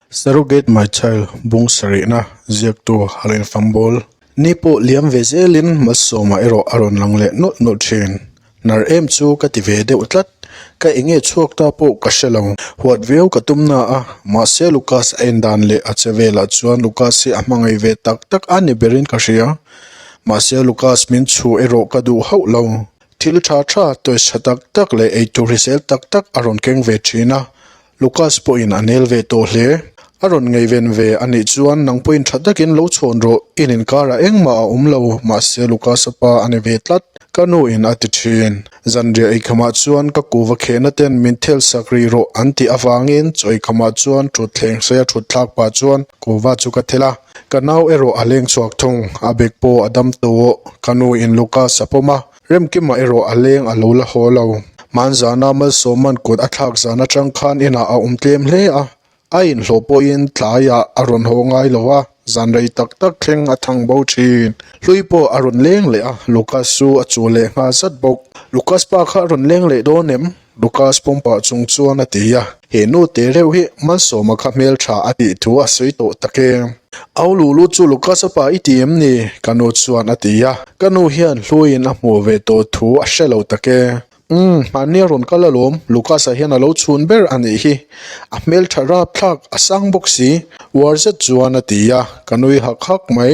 Surrogate My Child bung sarihna ziaktu Halen Fambawl ni pawh liam ve zelin Malsawma erawh a rawn lang leh nawlh nawlh thin. Nar em chu ka ti ve deuh tlat, ka enge chhuak ta pawh ka hre lo. Huat viau ka tum na a, mahse Lucas a en dan leh a che velah chuan Lucas hi a hmangaih ve tak tak a ni berin ka hria. Mahse Lucas min chhu erawh ka duh hauh lo. Thil tha tha, toys tha tak tak leh eitur hrisel tak tak a rawn keng ve thin a, Lucas pawhin a nel ve tawh hle. A rawn ngaihven ve a nih chuan nang pawhin tha takin lo chhawn rawh, in inkarah engmah a awm lo, mahse Lucas-a pa a ni ve tlat, ka nu in a ti thin. Zanriah eikhamah chuan ka kuva khehna ten min thel sak rih rawh an tih avangin chaw eikhamah chuan thutthleng saia thut thlak pah chuan kuva chu ka thel a. Ka nau erawh a leng chhuak thung, a bek pawh a dam tawh, ka nu in Lucas a pawm a. Remkima erawh a leng a lo la haw lo. Hmanzana Malsawman kut a thlak zan atang khan inah a awm tlem hle a, a inhlawh pawhin tlaiah a rawn haw ngai lo a, zan rei tak tak thleng a thang bo thin. Hlui pawh a rawn leng leh a, Lucas chu a chu leh nghal zat bawk. Lucas pa kha a rawn leng leh dawn em? Lucas pawm pah chung chuan a ti a, he nu te reuh hi Malsawma kha hmeltha a tih thu a sawi tawh tak e. Au Lulu chu Lucas a pa i ti em ni? Ka nu chuan a ti a, ka nu hian hluiin a hmuh ve tawh thu a hre lo tak e. Umm, mahni a rawn kal alawm, Lucas-a hian a lo chhun ber a nih hi. A hmeltha rapthlak a sang bawk si, uar zet chuan a ti a, ka nui hak hak mai.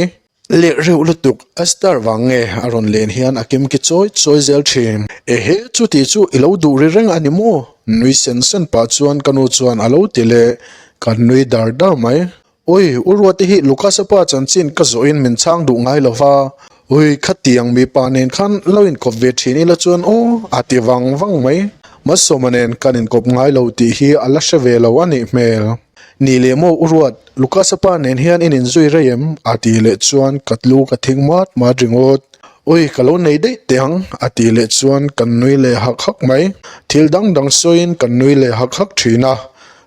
Leh reuh lutuk, a star vang nge a rawn len hian a kimki chawi chawi zel thin. Ehe, chuti chu i lo duh ri reng a ni maw? Nui sen sen pah chuan ka nu chuan a lo ti leh, kan nui dar dar mai. Ui, u Ruate hi Lucas-a pa chanchin ka zawhin min chhang duh ngai lo va. Ui, khatiang mipa nen khan lo inkawp ve thin ila chuan aw, a ti vang vang mai. Malsawma nen kan inkawp ngai lo tih hi a la hre ve lo a nih hmel. Ni leh maw u Ruat, Lucas-a pa nen hian in inzui rei em? a tih leh chuan ka tlu ka thing mat mat ringawt. Ui, ka lo nei daih teh ang, a tih leh chuan kan nui leh hak hak mai. Thil dang dang sawiin kan nui leh hak hak thin a.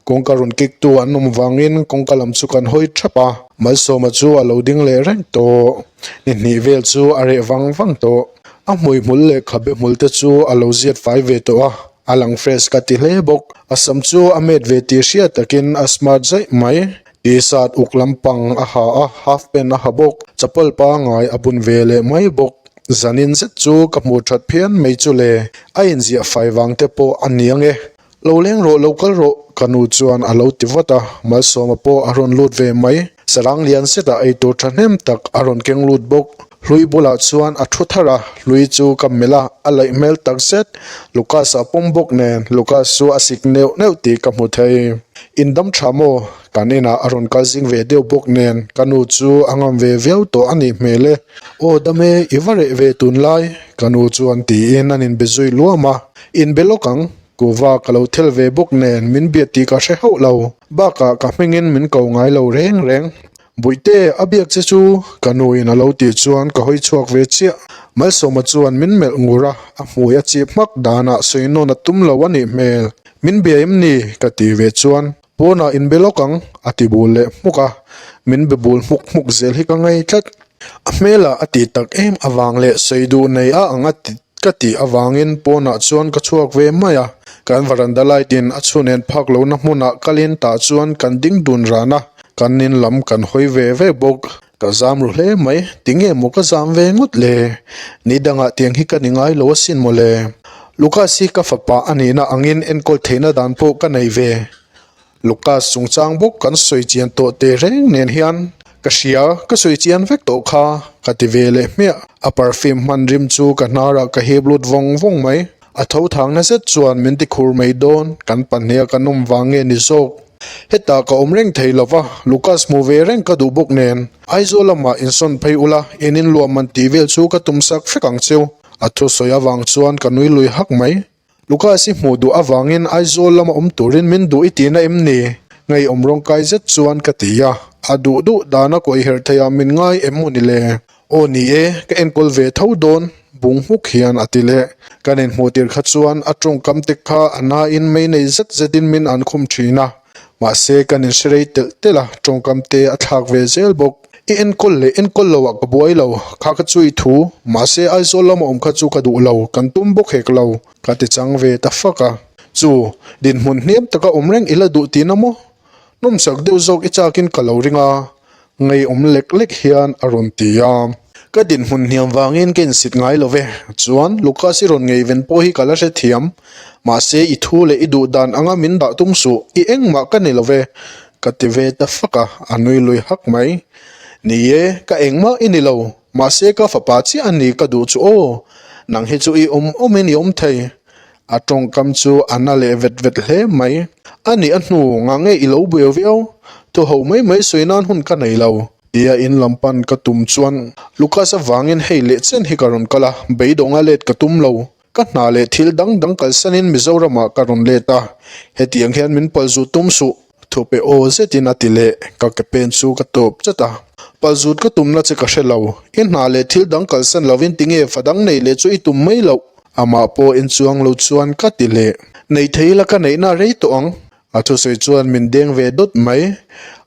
Kawngka rawn kik tu an awm vangin kawngka lam chu kan hawi thap a. Malsawma chu a lo ding leh reng tawh. Ni hnih vel chu a reh vang vang tawh. A hmuihmul leh khabe hmul te chu a lo ziat fai ve tawh a. A lang fresh ka ti hle bawk. A sam chu a met ve tih hriat takin a smart zaih mai. T-shirt uk lampang a ha a, half pant a ha bawk. Chapal pangai a bun ve leh mai bawk. Zanin zet chu ka hmuh that phian mai chu le. A inziah fai vang te pawh a ni ang e. Lo leng rawh, lo kal rawh, ka nu chuan a lo ti vat a. Malsawma pawh a rawn lut ve mai. Sarang lian zetah eitur thahnem tak a rawn keng lut bawk. Hlui bulah chuan a thu thar a, Hlui chu ka melh a, a laih hmel tak zet. Lucas-a pawm bawk nen, Lucas chu a sik neuh neuh tih ka hmu thei. In dam tha maw? Kan inah a rawn kal zing ve deuh bawk nen, ka nu chu a ngam ve viau tawh a nih hmel e. Aw dam e, i va reh ve tunlai, ka nu chuan tiin an inbe zui luam a. Inbe lawk ang, Kuva ka lo thel ve bawk nen min biat tih ka hre hauh lo. Bakah ka hmingin min ko ngai lo reng reng. Buihte, a biak che chu ka nuin a lo tih chuan ka hawi chhuak ve chiah. Malsawma chuan min melh ngur a, a hmui a chip hmak danah sawi nawn a tum lo a nih hmel. Min bia em ni? ka ti ve chuan pawnah inbe lawk ang a ti bul leh hmuk a, min be bul hmuk hmuk zel hi ka ngei tlat. A hmelah a tih tak em avang leh sawi duh nei a ang a ti ka tih avangin pawnah chuan ka chhuak ve mai a, kan varanda light in a chhun en phak lohna hmunah kalin tah chuan kan ding dun ran a, kan in lam kan hawi ve ve bawk. Ka zam ru hle mai, tinge maw ka zam ve ngawt le? Ni dangah tiang hi ka ni ngai lo asin maw le? Lucas hi ka fapa a nihna angin enkawl theihna dan pawh ka nei ve. Lucas chungchang bawk kan sawi chian tawh teh reng nen hian ka hria, ka sawi chian vek tawh kha ka ti ve leh hmiah. A perfume hman rim chu ka hnarah ka hip lut vawng vawng mai. A tho thang na zet chuan min ti khur mai dawn, kan pahniha kan awm vang nge ni zawk. Hetah ka awm reng thei lova, Lucas hmu ve reng ka duh bawk nen. Aizawl lamah insawn phei ula, in inluah man tih vel chu ka tum sak vek ang cheu. A thusawi avang chuan ka nui lui hak mai. Lucas i hmuh duh avangin Aizawl lama awm turin min duh i tihna em ni? Ngeiawm rawngkai zet chuan ka ti a, a duh duh dana kawihherh theiah min ngai em maw ni le? Aw ni e, ka enkawl ve tho dawn, bung hmuk hian a ti leh. Kan inhmuh tir kha chuan a tawngkam te kha a nain mei nei zet zetin min an khum thin a, mahse kan inhre rei telh telh a, tawngkam te a thlak ve zel bawk. I enkawl leh enkawl loah ka buai lo, kha ka chu i thu, mahse Aizawl lama awm kha chu ka duh lo, kan tum bawk hek lo, ka ti chang ve ta fak a. Chu, dinhmun hniam taka awm reng i la duh tihna maw? Nawmsak deuh zawk i chakin ka lo ring a, ngeiawm lek lek hian a rawn ti a. Ka dinhmun hniam vangin ka insit ngai lo ve. Chuan, Lucas i rawn ngeiven pawh hi ka la hrethiam. Mahse, i thu leh i duh dan anga min dah tum suh, i engmah ka ni lo ve, ka ti ve ta fak a, a nui lui hak mai. Ni e, ka engmah i ni lo. Mahse, ka fapa chiah a ni ka duh chu aw. Nang hi chu i awm awmin i awm thei. A tawngkam chu a na leh vet vet hle mai. A nih a hnu ngah nge i lo buai viau? Thu ho mai mai sawi nan hun ka nei lo. Tia in lam pan ka tum chuan Lucas avangin hei leh chen hi ka rawn kal a, beidawnga let ka tum lo. Ka hna leh thil dang dang kalsanin Mizoramah ka rawn let a, hetiang hian min palzut tum suh. Thupe aw zetin a ti leh, ka ke pen chu ka tawp chat a. Palzut ka tumna che ka hre lo, i hna leh thil dang kalsan lovin tinge fa dang neih leh chu i tum mai loh? Amah pawh inchuang lo chuan ka ti leh. Neih thei ila ka neihna rei tawh ang. A thusawi chuan min deng ve dawt mai.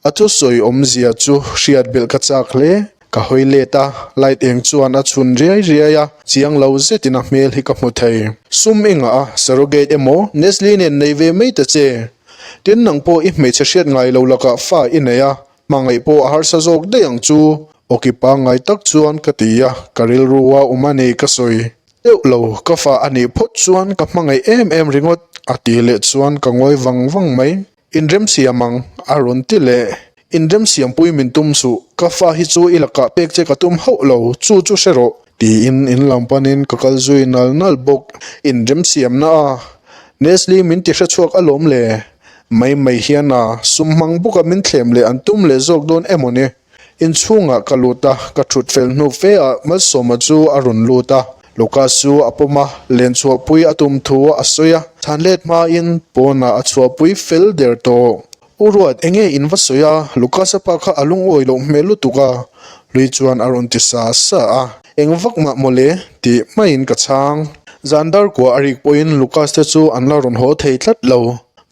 A thusawi awmzia chu hriat belh ka chak hle. Ka hawi let a, light eng chuan a chhun riai riai a, chiang lo zetin a hmel hi ka hmu thei. Sum i ngah a, surrogate emaw Nestle nen nei ve mai ta che. Tin nang pawh i hmeichhe hriat ngai lo lakah fa i nei a, hmangaih pawh a harsa zawk daih ang chu. Awki pangngai tak chuan ka ti a, ka rilru a awm a ni ka sawi deuh lo, ka fa a nih phawt chuan ka hmangaih em em ringawt a tih leh chuan ka ngawi vang vang mai. Inremsiam ang, a rawn ti leh. Inremsiampui min tum suh, ka fa hi chu i lakah pek che ka tum hauh lo, chu chu hre rawh. Tiin in lam panin ka kal zui nal nal bawk. Inremsiamna a, Nestle min ti hrechhuak alawm le. Mai mai hian a, sum hmang bawka min thlem leh an tum leh zawk dawn emaw ni? Inchhungah ka lut a, ka thut fel hnu fe ah Malsawma chu a rawn lut a. Lucas chu a pawm a, len chhuahpui a tum thu a sawi a, chhan let hmain pawnah a chhuahpui fel der tawh. U Ruat, enge in va sawi a? Lucas-a pa kha a lungawi loh hmel lutuk a, Hlui chuan a rawn ti sa sa a. Eng vak mah mawle? tih maiin ka chhang. Zan dar kua a rik pawhin Lucas te chu an la rawn haw thei tlat lo.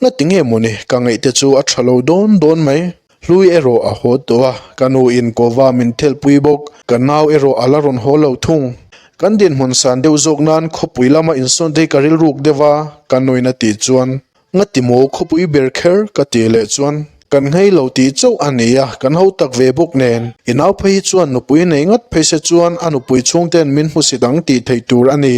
Ngati nge mawni ka ngaih te chu a tha lo dawn dawn mai. Hlui erawh a haw tawh a, ka nu in kawva min thelpui bawk, ka nau erawh a la rawn haw lo thung. Kan dinhmun san deuh zawk nan khawpui lama insawn te hi ka rilruk deuh a, ka nuin a tih chuan, Ngati maw khawpui ber kher? ka tih leh chuan, Kan nghei lo tih chauh a ni a, kan ho tak ve bawk nen. I nau phei hi chuan nupui nei ngat phei se chuan a nupui chhungten min hmusit ang tih theih tur a ni,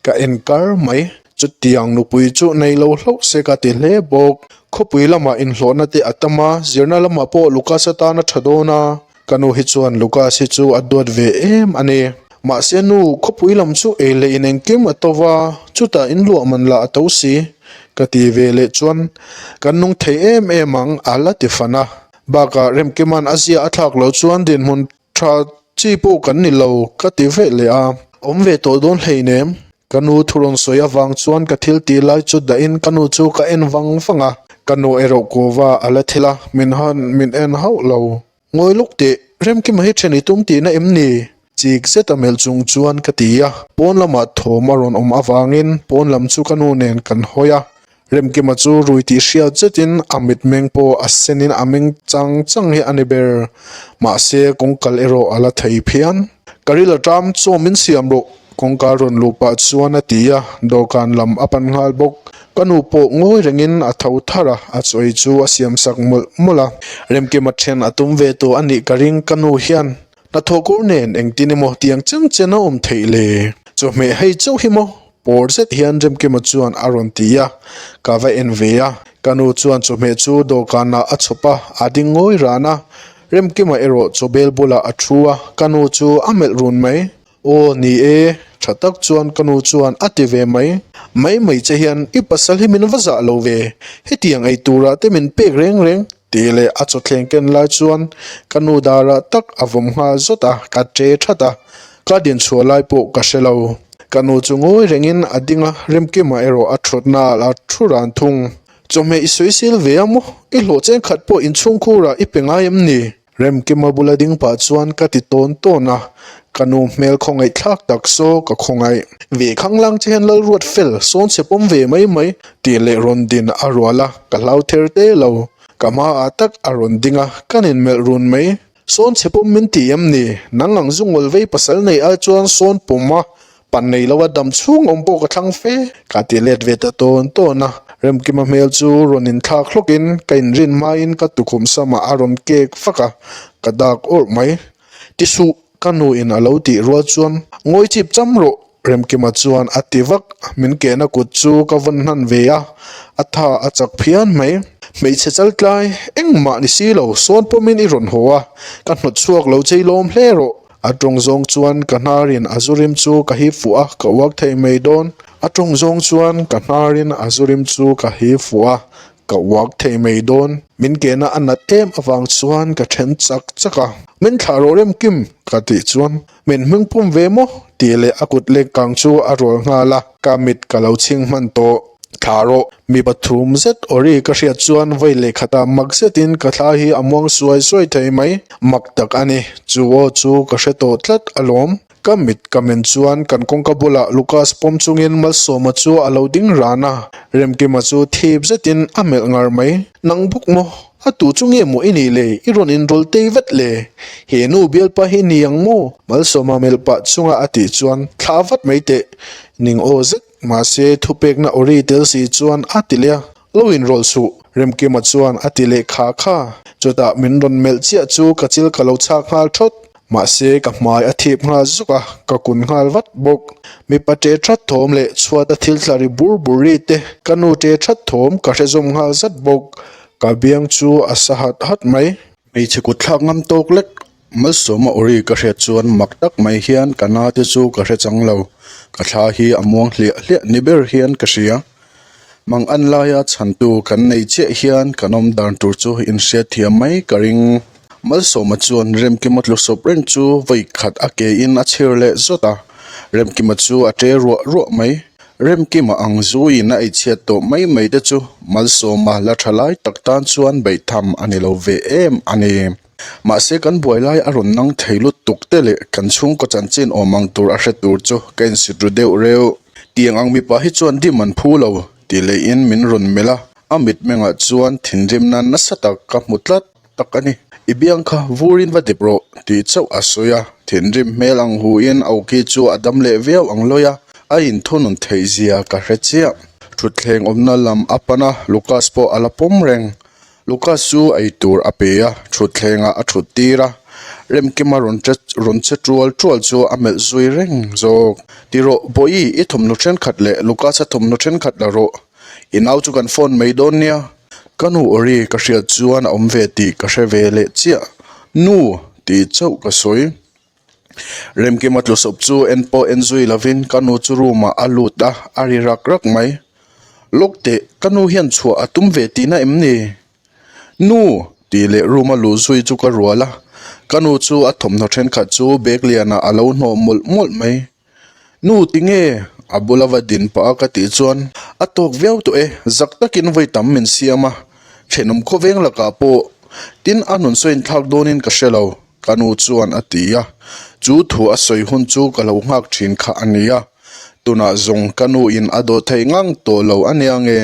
ka en kar mai. Chutiang nupui chu nei lo hlauh se ka ti hle bawk. Khawpui lamah inhlawhna te a tam a, zirna lamah pawh Lucas atan a tha dawn a, ka nu hi chuan Lucas hi chu a duat ve em a ni. Mahse nu, khawpui lam chu ei leh in engkim a to va, chutah inluah man lah a to si, ka ti ve leh chuan kan nung thei em em ang a la ti fan a. Bakah Remkima'n a zia a thlak loh chuan dinhmun tha chi pawh kan ni lo ka ti veh leh a. Awm ve tawh dawn hleinem, Ka nu thu rawn sawi avang chuan ka thil tih lai chu dahin ka nu chu ka en vang vang a, ka nu erawh kuva a la thil a, min han min en hauh lo. Ngawi lawk teh, Remkima hi then i tum tihna em ni? Chik zet a melh chung chuan ka ti a, pawn lamah thawm a rawn awm avangin pawn lam chu ka nu nen kan hawi a, Remkima chu rui tih hriat zetin a mitmeng pawh a senin a meng chang chang hi a ni ber. Mahse, kawngkal erawh a la thei phian. Ka ril a ṭam, chaw min siam rawh, kawngka rawn luh pah chuan a ti a, dawhkan lam a pan nghal bawk. Ka nu pawh ngawi rengin a tho thar a, a chaw ei chu a siam sak mawlh mawlh a. Remkima ṭhen a tum ve tawh a nih ka ring ka nu hian. Hnathawh kawr nen engtin emaw tiang chang chen a awm theih le? Chawhmeh hei chauh hi maw? Pawr zet hian Remkima chuan a rawn ti a, ka va en ve a. Ka nu chuan chawhmeh chu dawhkanah a chhawp a, a ding ngawi ran a. Remkima erawh chawbel bulah a thu a, ka nu chu a melh run mai. Aw ni e, tha tak chuan ka nu chuan a ti ve mai. Mai mai che hian i pasal hi min va zah lo ve, hetiang ei turah te min pek reng reng tih leh a chawthleng ken lai chuan ka nu darah tak a vawm nghal zawt a, ka che that a, ka din chhuah lai pawh ka hre lo. Ka nu chu ngawi rengin a ding a, Remkima erawh a thutna a thu ran thung. Chawhmeh i sawisel ve a maw? I hlawh cheng khat pawh inchhungkhurah i pe ngai em ni? Remkima bula ding pah chuan ka ti tawn tawn a, ka nu hmel khawngaih thlak tak saw ka khawngaih. Ve khanglang che hian Lalruat fel sawn chhe pawm ve mai mai tih leh rawn din a rual a, ka hlau ther te lo. Ka hmaah tak a rawn ding a, kan inmelh run mai. Sawn chhe pawm min ti em ni? Nang ang zu ngawlvei pasal nei ai chuan sawn pawm a. Pa nei lo a dam chhung awm pawh ka thlang fe. Ka ti let ve ta tawn tawn a. Remkima hmel chu rawn inthlak hlawkin ka inrin hmain ka tukhum samah a rawn kek vak a, ka dak awrh mai. Ti suh, ka nu in a lo tih rual chuan ngawi chip cham rawh, Remkima chuan a ti vak. Min kehna kut chu ka vawn hnan ve a, a tha a chak phian mai. Hmeichhe chaltlai, engmah ni si lo, sawn pawmin i rawn haw a, ka hnawt chhuak lo chei lawm hle rawh. A tawng zawng chuan ka hnarin a zu rim chu ka hip fuh a, ka uak thei mai dawn. A tawng zawng chuan ka hnarin a zu rim chu ka hip fuh a, ka uak thei mai dawn. Min kehna a nat em avang chuan ka then chak chak a. Min thlah rawh rem kim, ka tih chuan min hming pum ve maw? tih leh a kut lek kang chu a rual nghal a, ka mit ka lo chhing hman tawh. Thlah rawh. Mi pathum zet awri ka hriat chuan vawi leh khatah mak zetin ka thla hi a muang suai suai thei mai. Mak tak a ni. Chu aw chu ka hre tawh tlat alawm. Ka mit ka men chuan kan kawngka bulah Lucas pawm chungin Malsawma chu a lo ding ran a. Remkima chu thip zetin a melh ngar mai. Nang bawk maw? A tu chu nge maw i nih le? I rawn inrawl tei vat le? He nu bialpa hi ni ang maw? Malsawma melh pah chunga a tih chuan thlah vat mai teh. Ning aw zet. Mahse, thupekna awri tel si chuan a ti leh a, Lo inrawlh suh, Remkima chuan a ti leh kha kha. Chutah min rawn melh chiah chu ka chil ka lo chhak nghal thawt. Mahse, ka hmai a thip nghal zuk a, ka kun nghal vat bawk. Mipa ṭe ṭhat thawm leh chhuata thil tla ri bur bur ri te, ka nu ṭe ṭhat thawm ka hre zawm nghal zat bawk. Ka biang chu a sa hat hat mai. Hmeichhe kut thlak ngam tawk lek Malsawma awri ka hriat chuan mak tak mai hian ka na te chu ka hre chang lo, ka thla hi a muang hliah hliah ni ber hian ka hria. Mang an laia chhantu kan nei chiah hian kan awm dan tur chu inhriat thiam mai ka ring. Malsawma chuan Remkima tlu sawp reng chu vawi khat a ke in a chhir leh zawt a, Remkima chu a ṭe ruah ruah mai. Remkima ang zuiin a eichhiat tawh mai mai te chu Malsawma la ṭha lai tak tan chuan beih tham a ni lo ve em a ni. Mahse kan buai lai a rawn nang thei lutuk te leh kan chhungkaw chanchin awm ang tur a hre tur chu ka insit ru deuh reuh. Tiang ang mipa hi chuan dim an phu lo tih leihin min rawn melh a, a mitmengah chuan thinrimna nasa tak ka hmu tlat tak a ni. I biang kha vurin va dip rawh tih chauh a sawi a, thinrim hmel ang huin a awki chu a dam leh viau ang lawi a, a inthunun theih zia ka hre chiah. Thutthleng awmna lam a pan a, Lucas pawh a la pawm reng. Lucas chu ei tur a pe a, thutthlengah a thut tir a, Remkima rawn che rawn che tual tual chu a melh zui reng zawk. Ti rawh, Bawihi, i thawmhnaw thenkhat leh Lucas-a thawmhnaw thenkhat la rawh. I nau chu kan phone mai dawn nia. Ka nu awri ka hriat chuan a awm ve tih ka hre ve leh chiah. Nu! tih chauh ka sawi. Remkima tlusawp chu en pawh en zui lovin ka nu chu room ah a lut a, a ri rak rak mai. Lawk teh, ka nu hian chhuah a tum ve tihna em ni? Nu! tih leh room a luh zui chu ka rual a, ka nu chu a thawmhnaw thenkhat chu bag lianah a lo hnawh mawlh mawlh mai. Nu tinge? A bula va din pah a ka tih chuan a tawk viau tawh e, zak takin vawi tam min siam a, thenawm khawveng lakah pawh tin a nun sawi inthlak dawnin ka hre lo, ka nu chuan a ti a, chu thu a sawi hun chu ka lo nghak thin kha a nia, tunah zawng ka nu in a dawh theih ngang tawh lo a nia nge?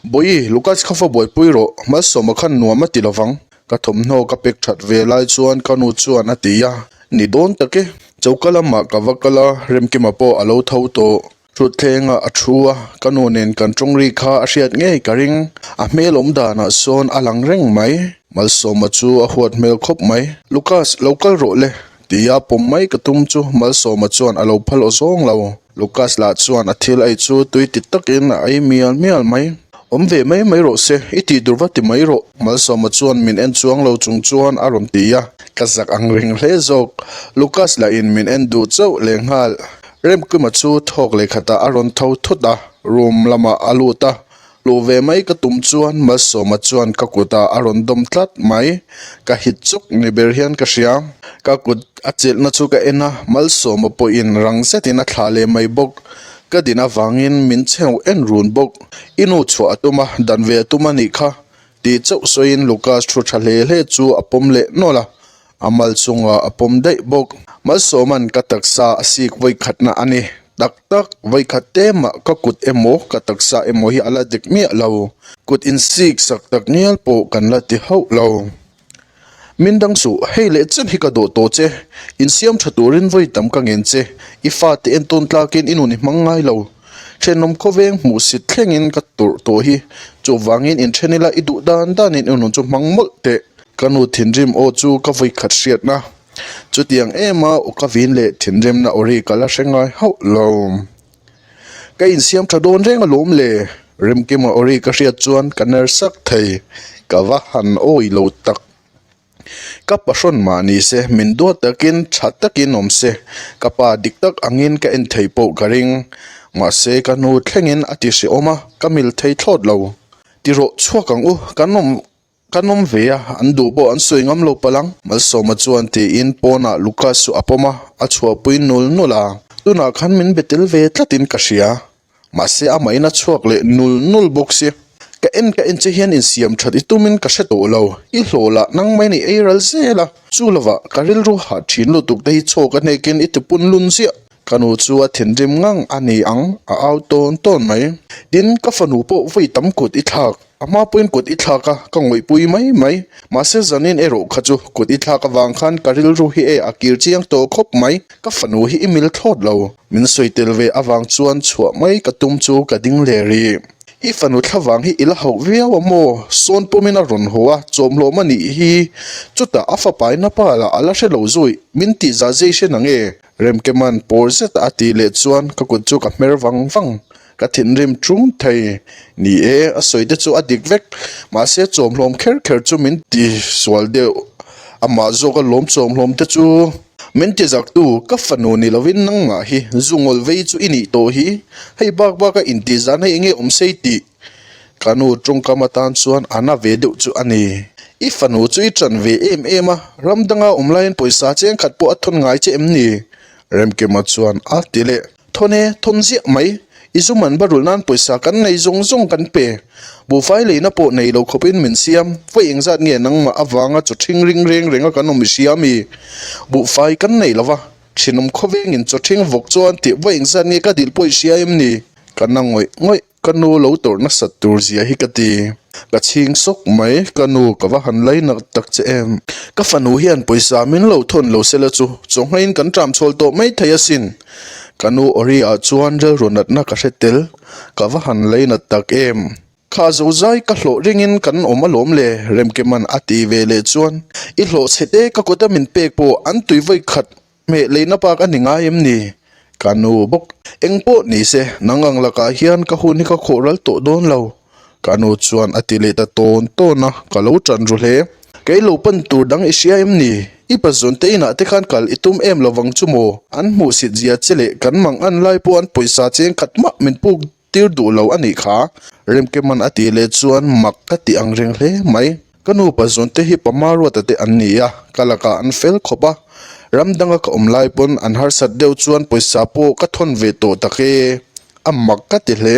Bawihi, Lucas kha va buaipui rawh, Malsawma khan nuam a ti lovang. Ka thawmhnaw ka pek that ve lai chuan ka nu chuan a ti a, Ni dawn tak e. Choka lamah ka va kal a, Remkima pawh a lo tho tawh. Thutthlengah a thu a, ka nu nen kan tawng ri kha a hriat ngei ka ring. A hmel awm danah sawn a lang reng mai. Malsawma chu a huat hmel khawp mai. Lucas, lo kal rawh le, tia pawm mai ka tum chu Malsawma chuan a lo phal aw zawng lo. Lucas lah chuan a thil ei chu tui ti takin a ei mial mial mai. Awm ve mai mai rawh se, i tih dur va ti mai rawh, Malsawma chuan min en chuang lo chung chuan a rawn ti a, ka zak ang reng hle zawk. Lucas lah in min en duh chauh lehnghal. Remkima chu thawk leh khatah a rawn tho thut a, room lamah a lut a, Luh ve mai ka tum chuan Malsawma chuan ka kutah a rawn dawm tlat mai. Ka hit chuk ni ber hian ka hria. Ka kut a chelhna chu ka en a, Malsawma pawhin rang zetin a thlah leh mai bawk. Ka din avangin min chheu en run bawk. I nu chhuah a tum a, dan ve a tum a nih kha, tih chauh sawiin Lucas thu tha hle hle chu a pawm leh nawlh a. A mal chungah a pawm daih bawk. Malsawma'n ka taksa a sik vawikhatna a ni. Tak tak, vawikhat te mah ka kut emaw ka taksa emaw hi a la dik miah lo. Kut insik sak tak ngial pawh kan la ti hauh lo. Min dang suh, hei leh chen hi ka dawh tawh che. Insiam tha turin vawi tam ka ngen che. I fate entawn tlakin i nun i hmang ngai lo. Thenawm khawveng hmuhsit thlengin ka tawrh tawh hi. Chuvangin inthen ila i duh dan danin i nun chu hmang mawlh teh. Ka nu thinrim aw chu ka vawi khat hriatna. Chutiang ema aw ka vin leh thinrimna aw ri ka la hre ngai hauh lo. Ka insiam tha dawn reng alawm le, Remkima aw ri ka hriat chuan ka ner sak thei. Ka va han awi lo tak. Ka pahrawn mah ni se, min duat takin tha takin awm se, ka pa dik tak angin ka en thei pawh ka ring. Mahse ka nu thlengin a ti hrehawm a, ka mil thei thlawt lo. Ti rawh chhuak ang u, kan awm Kan awm ve a, an duh pawh an sawi ngam lo palh ang. Malsawma chuan tiin pawnah Lucas chu a pawm a, a chhuahpui nul nul a. Tunah khan min be tel ve tlatin ka hria. Mahse amahin a chhuak leh nul nul bawk si. Ka en ka en che hian insiam that i tumin ka hre tawh lo. I hlawh lah nang mai ni ei ral zel a. Chu lovah ka rilru hah thin lutuk te hi chhaw ka hnekin i tipun lun ziah. Ka nu chu a thinrim ngang a ni ang, a au tawn tawn mai. Tin, ka fanu pawh vawi tam kut i thlak. A hma pawhin kut i thlak a, ka ngawihpui mai mai. Mahse zanin erawh kha chu kut i thlak avang khan ka rilru hi e a kir chiang tawh khawp mai. Ka fanu hi i mil thlawt lo. Min sawi tel ve avang chuan chhuah mai ka tum chu ka ding leh rih. I fanu thlavang hi i la hauh viau a maw? Sawn pawmin a rawn haw a, chawmhlawm a nih hi. Chutah a fapaina pa lah a la hre lo zui, min tihzah zei hre nange? Remkeman pawr zet a tih leh chuan ka kut chu ka hmer vang vang. Ka thinrim ṭung thei. Ni e, a sawi te chu a dik vek. Mahse chawmhlawm kher kher chu min ti sual deuh. Amah zawk a lawm chawmhlawm te chu. Min ti zak tu, ka fanu ni lovin nangmah hi zu ngawl vei chu i nih tawh hi. Hei bak bak a intih zan hei enge awm sei tih. Ka nu tawngkam atan chuan a na ve deuh chu a ni. I fanu chu i ṭan ve em em a, ram danga awm laiin pawisa cheng khat pawh a thawn ngai che em ni? Remkima chuan a ti leh. Thawn e, thawn ziah mai. I zu man va rulh nan pawisa kan nei zawng zawng kan pe. Buhfai leina pawh nei lo khawpin min siam. Vawi engzat nge nangmah avanga chaw ṭhing ring reng renga kan awm i hria mi? Buhfai kan nei lo va, ṭhinawm khawvengin chaw ṭhing vawk chuan tih vawi engzat nge ka dil pawh i hria em ni? Ka na ngawih ngawih. Ka nu lo tawrh nasat tur zia hi ka ti. Ka chhing sawk mai, ka nu ka va han lai nak tak che em. Ka fanu hian pawisa min lo thawn lo sela chu chawhngaiin kan tram chhawl tawh mai thei asin. Ka nu awri ah chuan rilru natna ka hre tel, ka va han lai nat tak em. Kha zozai ka hlawh ringin kan awm alawm le, Remkeman a ti ve leh chuan i hlawh chhe te ka kut a min pek pawh an tui vawi khat Hmeh leina bak a ni ngai em ni? Ka nu bawk. Eng pawh ni se, nang ang lakah hian ka hun hi ka khawh ral tawh dawn lo. Ka nu chuan a ti leh ta tawn tawn a, ka lo ṭan ru hle. Kei lo pan tur dang i hria em ni? I pazawn te inah te khan kal i tum em lovang chu maw? An hmuhsit zia che leh kan mang an lai pawh an pawisa cheng khat mah min puk tir duh lo a nih kha. Remkeman a tih leh chuan mak ka ti ang reng hle mai. Ka nu pazawn te hi Pama Ruata te an ni a, ka lakah an fel khawp a. Ram danga ka awm lai pawn an harsat deuh chuan pawisa pawh ka thawn ve tawh tak e. A mak ka ti hle.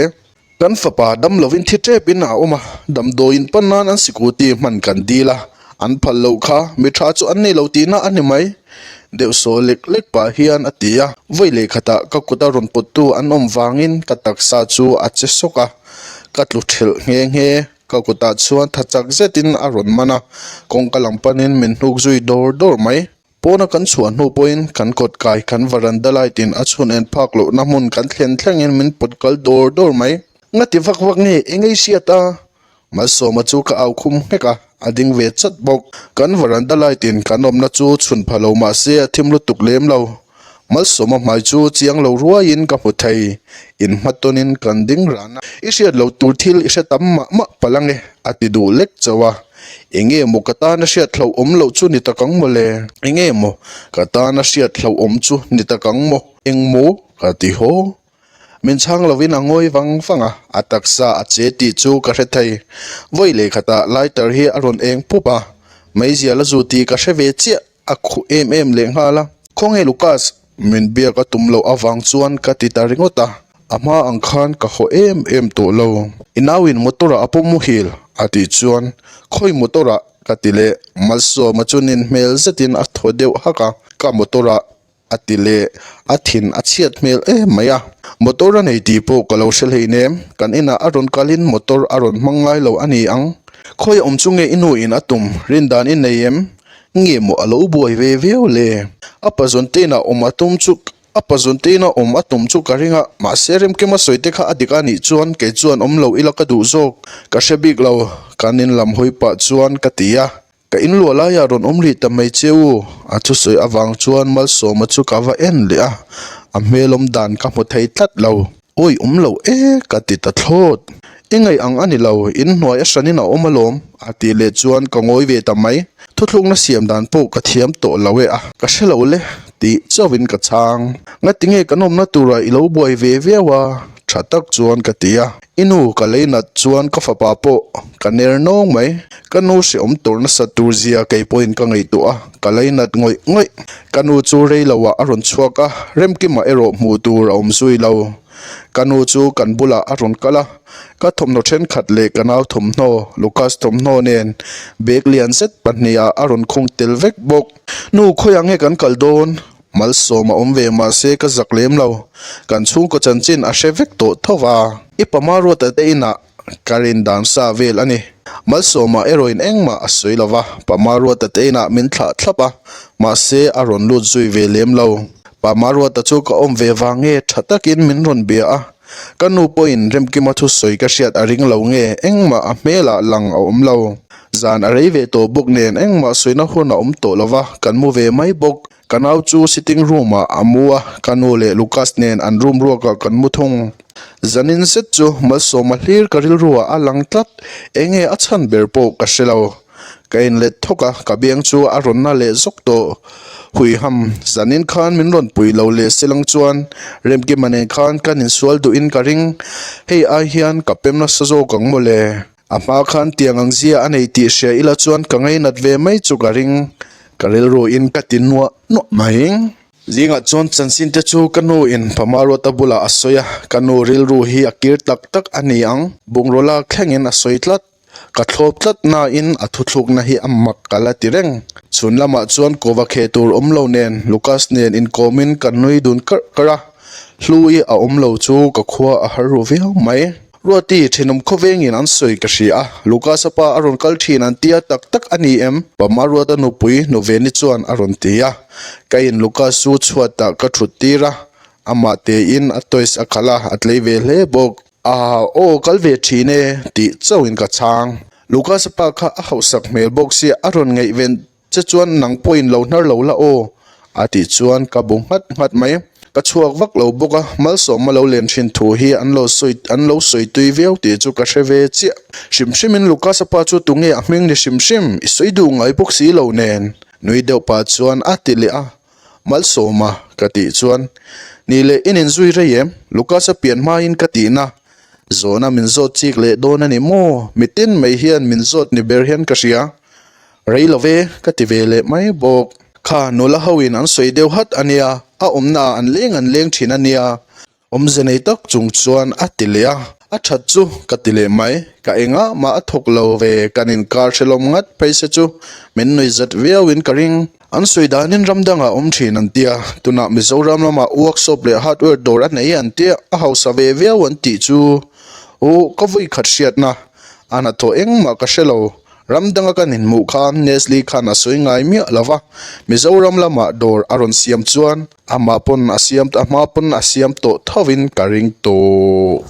Kan fapa dam lovin thi tepin a awm a, damdawiin pan nan an sikuti hman kan dil a, an phal loh kha mi tha chu an nei lo tihna a ni mai. Deuh saw lek lek pah hian a ti a, vawi leh khatah ka kuta rawn pawttu an awm vangin ka taksa chu a che sawk a, ka tlu thelh nghe nghe. Ka kutah chuan tha chak zetin a rawn man a, kawngka lam panin min hnuk zui dawr dawr mai. Pawna kan chhuah hnu pawhin kan kawt kai kan varanda light in a chhun en phak lohna hmun kan thlen thlengin min pawt kal dawr dawr mai. Ngati vak vak nge eng ei hriat a? Malsawma chu ka au khum nghek a, a ding ve chat bawk. Kan varanda light in kan awmna chu chhun pha lo mahse a thim lutuk lem lo. Malsawma hmai chu chiang lo ruaiin ka hmu thei, inhmatawnin kan ding ran a. I hriat loh tur thil i hre tam mah mah palh ange, a ti duh lek chauh a. Enge maw ka tana hriat hlauhawm loh chu ni tak ang maw le? Enge maw ka tana hriat hlauhawm chu ni tak ang maw? Eng maw? ka ti haw. Min chhang lovin a ngawi vang vang a, a taksa a che tih chu ka hre thei. Vawi leh khatah lighter hi a rawn eng pup a, meizial a zu tih ka hre ve chiah. A khuh em em leh nghal a. Khawnge Lucas? Min biak a tum loh avang chuan ka ti ta ringawt a. A hma ang khan ka haw em em tawh lo. I nauin motor ah a pawm muhil a tih chuan khawi motor ah ka ti leh. Malsawma chu nin hmel zetin a thaw deuh hak a. Ka motor ah a ti leh. A thin a chhiat hmel em mai a. Motor a nei tih pawh ka lo hre hleinem. Kan inah a rawn kalin motor a rawn hmang ngai lo a ni ang. Khawi awm chu nge i nu in a tum? Rindan i nei em? Nge maw a lo buai ve viau le? A pazawn te inah awm a tum chu a pazawn te ina awm a tum chu ka ring a, mahse Remkima sawi te kha a dik a nih chuan kei chuan awm lo ila ka duh zawk. Ka hre bik lo, kan in lam hawi pah chuan ka ti a. Ka in luah laiah rawn awm rih ta mai che u, a thusawi avang chuan Malsawma chu ka va en leh a, a hmel awm dan ka hmu thei tlat lo. Awi awm lo e, ka ti ta thlawt. I ngaih ang a ni lo, in hnuai a hranin a awm alawm, a tih leh chuan ka ngawi ve ta mai. Thuthlukna siam dan pawh ka thiam tawh lo e a, ka hre lo le, tih chauhin ka chhang. Ngatinge kan awmna turah i lo buai ve viau a, tha tak chuan ka ti a. I nu ka lei nat chuan ka fapa pawh ka ner nawng mai. Ka nu hrehawm tur nasa tur zia kei pawhin ka ngaihtuah a, ka lei nat ngawih ngawih. Ka nu chu rei lo ah a rawn chhuak a, Remkima erawh hmuh tur a awm zui lo. Ka nu chu kan bulah a rawn kal a, ka thawmhnaw thenkhat leh ka nau thawmhnaw, Lucas thawmhnaw nen bag lian zet pahnihah a rawn khung tel vek bawk. Nu khawiah nge kan kal dawn? Malsawm a awm ve mahse ka zak lem lo. Kan chhungkaw chanchin a hre vek tawh tho va. I pama Ruata te inah ka rin dan sa vel a ni. Malsawma erawhin engmah a sawi lo va, Pama Ruata te inah min thlah thlap a, mahse a rawn lut zui ve lem lo. Pama Ruata chu ka awm ve vang nge tha takin min rawn bia a, ka nu pawhin Remkima thusawi ka hriat a ring lo nge engmah a hmelah lang a awm lo. Zan a rei ve tawh bawk nen engmah sawina hun a awm tawh lo va, kan mu ve mai bawk. Ka nau chu sitting room ah a mu a, ka nu leh Lucas nen an room ruak ah kan mu thung. Zanin zet chu Malsawma hlir ka rilru ah a lang tlat, enge a chhan ber pawh ka hre lo. Ka inlet thawk a, ka biang chu a rawn na leh zawk tawh. Huiham, zanin khan min rawn pui lo leh silang chuan Remkima nen khan kan insual duhin ka ring, hei ai hian ka pem nasa zawk ang mawle. A hma khan tiang ang zia a nei tih hria ila chuan ka ngainat ve mai chu ka ring. Ka rilru in ka ti nuah nuah mai. Zingah chuan chanchin te chu ka nu in Pama Ruata bulah a sawi a, ka nu rilru hi a kir tak tak a ni ang. Bungraw lak thlengin a sawi tlat. Ka thlawp tlat nain a thuthlukna hi a mak ka la ti reng. Chhun lamah chuan kawva kheh tur awm lo nen Lucas nen inkawmin kan nui dun karh karh a, Hlui a awm lo chu ka khua a har ru viau mai. Ruati, thenawm khawvengin an sawi ka hria a, Lucas-a pa a rawn kal thin an tia tak tak a ni em? Pama Ruata nupui Nuveni chuan a rawn ti a, ka in Lucas chu chhuatah ka thut tir a, amah tein a toys a khalh a, a tlei ve hle bawk. Aa, aw kal ve thin e, tih chauhin ka chhang. Lucas-a pa kha a hauhsak hmel bawk sia a rawn ngaihven Che chuan nang pawhin lo hnar lo la aw a tih chuan ka bu nghat nghat mai. Ka chhuak vak lo bawk a, Malsawma lo len thin thu hi an lo sawi an lo sawi tui viau tih chu ka hre ve chiah. Hrim hrimin Lucas-a pa chu tunge a hming ni hrim hrim i sawi duh ngai bawk si lo nen nui deuh pah chuan a ti leh a, Malsawma ka tih chuan Ni leh in inzui rei em? Lucas-a pian hmain ka tihna zawhna min zawt chik leh dawn a ni maw? Mitin mai hian min zawt ni ber hian ka hria. Rei lo ve, ka ti ve leh mai bawk. Kha nula hoin an sawi deuh hat a nia, a awmna ah an leng an leng thin a nia. Awmze nei tak chung chuan a ti leh a, a that chu ka ti leh mai. Ka engah mah a thawk lo ve, kan inkar hrelawm ngat phei se chu min nui zat viauin ka ring. An sawi danin ram dangah awm thin an tia, tunah Mizoram lamah workshop leh hardware dawr a nei an tia, a hausa ve viau an tih chu. Aw, ka vawi khat hriatna, a hnathawh engmah ka hre lo. Ram danga kan inhmuh khan Nestle khan a sawi ngai miah lo va, Mizoram lamah dawr a rawn siam chuan amah pawn a siam a hma pawn a siam tawh thovin ka ring tawh.